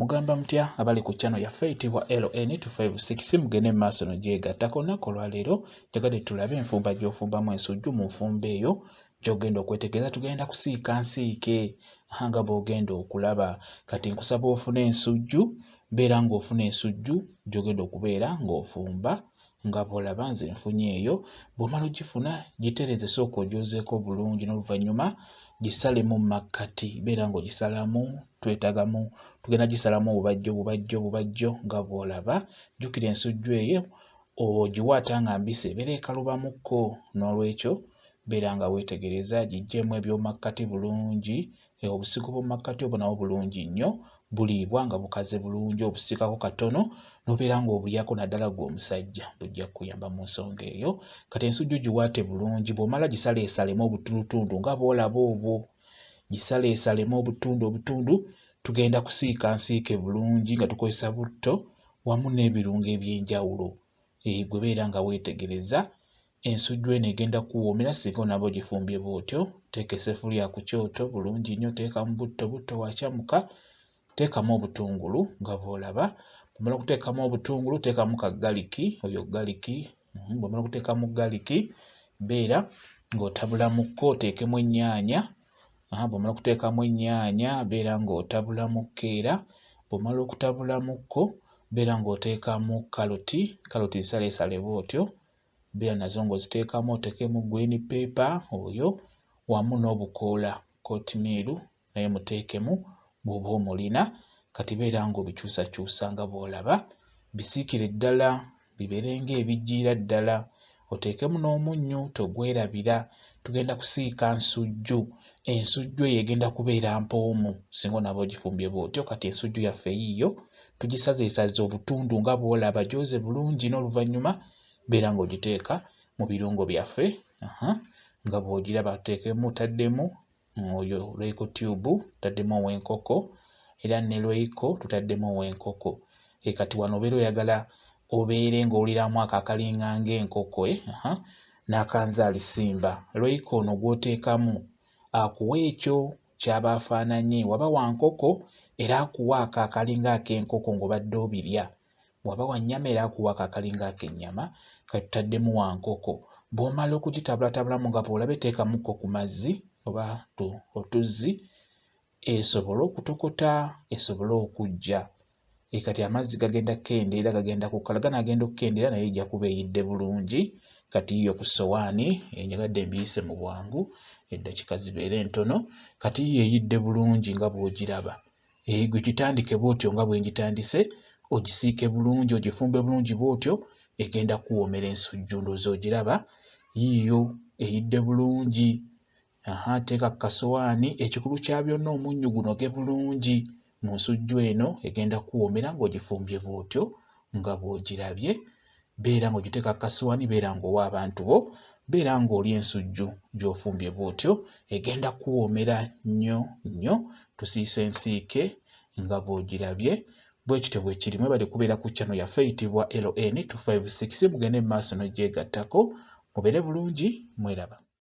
Mugamba mutya abali ku channel yaffe eyitibwa LN256? Mugende mu maaso nogyegattako. Olunaku olwaleero njagadde tulabe enfumba gy'ofumbamu ensujju. Mu nfumba eyo gy'ogenda okwetegereza, tugenda kusiika nsiike nga bw'ogenda okulaba. Kati nkusaba ofune ensujju, beera ng'ofuna ensujju gy'ogenda okubeera ng'ofumba nga bw'olaba nze nfunye eyo. Bw'omala ogifuna, gitereeze, sooka ogyozeeko bulungi, n'oluvannyuma gisalemu mu makkati, beera ng'ogisalamu. Twetagamu, tugenda gisalamu obubajjo bubajjo bubajjo nga bw'olaba. Jjukira ensujju eyo ogiwaata nga mbisi, ebeera ekalubamukko, n'olwekyo beera nga weetegereza, giggyemu eby'omakkati bulungi. Obusigo bw'omu makkati obwo nabwo bulungi nnyo, buliibwa nga bukaze bulungi, obusiikako katono n'obeera ng'obulyako, naddala ggwe omusajja, bujja kukuyamba mu nsonga eyo. Kati ensujju giwaate bulungi, bw'omala gisaleesalemu obutundutundu nga bw'olaba obwo, gisaleesalemu obutundu obutundu. Tugenda kusiika nsiike bulungi nga tukozesa butto wamu n'ebirungo eby'enjawulo. Gwe beera nga weetegereza, ensujju eno egenda kukuwoomera singa onaaba ogifumbye bw'otyo. Teeka essefuliya ku kyoto bulungi nnyo, teekamu butto, butto bw'akyamuka, teekamu obutungulu nga bw'olaba. Bw'omala okuteekamu obutungulu, teekamu ka galiki, oyo galiki. Bw'omala okuteekamu galiki, beera ng'otabulamukko, oteekemu ennyaanya. Bw'omala okuteekamu ennyaanya, beera ng'otabulamukko era. Bw'omala okutabulamuko, beera ng'oteekamu kaloti, kaloti nsaleesale bw'otyo, beera nazo ng'oziteekamu, oteekemu green pepper oyo wamu n'obukoola, oatmeal naye muteekemu bw'oba omulina. Kati beera ng'obikyusakyusa nga bw'olaba, bisiikire ddala bibeere ng'ebijjiira ddala, oteekemu n'omunnyu, togwerabira. Tugenda kusiika nsujju, ensujju eyo egenda kubeera mpoomu singa onaaba ogifumbye bw'otyo. Kati ensujju yaffe yiiyo tugisazeesaze obutundu nga bw'olaba, gyoze bulungi, n'oluvannyuma beera ng'ogiteeka mu birungo byaffe nga bw'ogiraba. Tuteekemu, taddemu oyo Royco tube, tutaddemu ow'enkoko, era ne Royco tutaddemu ow'enkoko. Kati wano obeera oyagala obeere ng'owuliramu ako akalinga ng'enkoko n'akanzaali simba. Royco ono gw'oteekamu akuwa ekyo ky'aba afaananye, waba wa nkoko era akuwa ako akalinga ak'enkoko ng'obadde obirya, bw'aba wa nnyama era akuwa ako akalinga ak'ennyama. Kati tutaddemu wa nkoko. Bw'omala okugitabulatabulamu nga bw'olaba, teekamukko ku mazzi oba otuzzi esobole okutokota, esobole okuggya. Kati amazzi gagenda kukendeera, gagenda kukkala, ganaagenda okukendeera naye ejja kuba eyidde bulungi. Kati yiiyo ku ssowaani, njagadde mbiyise mu bwangu eddakiika zibeere ntono. Kati yiiyo eyidde bulungi nga bw'ogiraba. Gwe gitandike bw'otyo nga bwe ngitandise, ogisiike bulungi, ogifumbe bulungi bw'otyo, egenda kuwoomera ensujju. Ndowooza ogiraba, yiiyo eyidde bulungi. Teeka ku kasowaani. Ekikulu kya byonna, omunnyu gunoge bulungi mu nsujju eno, egenda kuwoomera ng'ogifumbye bw'otyo nga bw'ogirabye. Beera ng'ogiteeka ku kasowaani, beera ng'owa abantu bo, beera ng'olya ensujju gy'ofumbye bw'otyo, egenda kuwoomera nnyo nnyo. Tusiise ensiike nga bw'ogirabye, bwe kityo bwe kiri. Mwebale kubeera ku channel yaffe eyitibwa LN256, mugende mu maaso n'ogyegattako, mubeere bulungi, mweraba.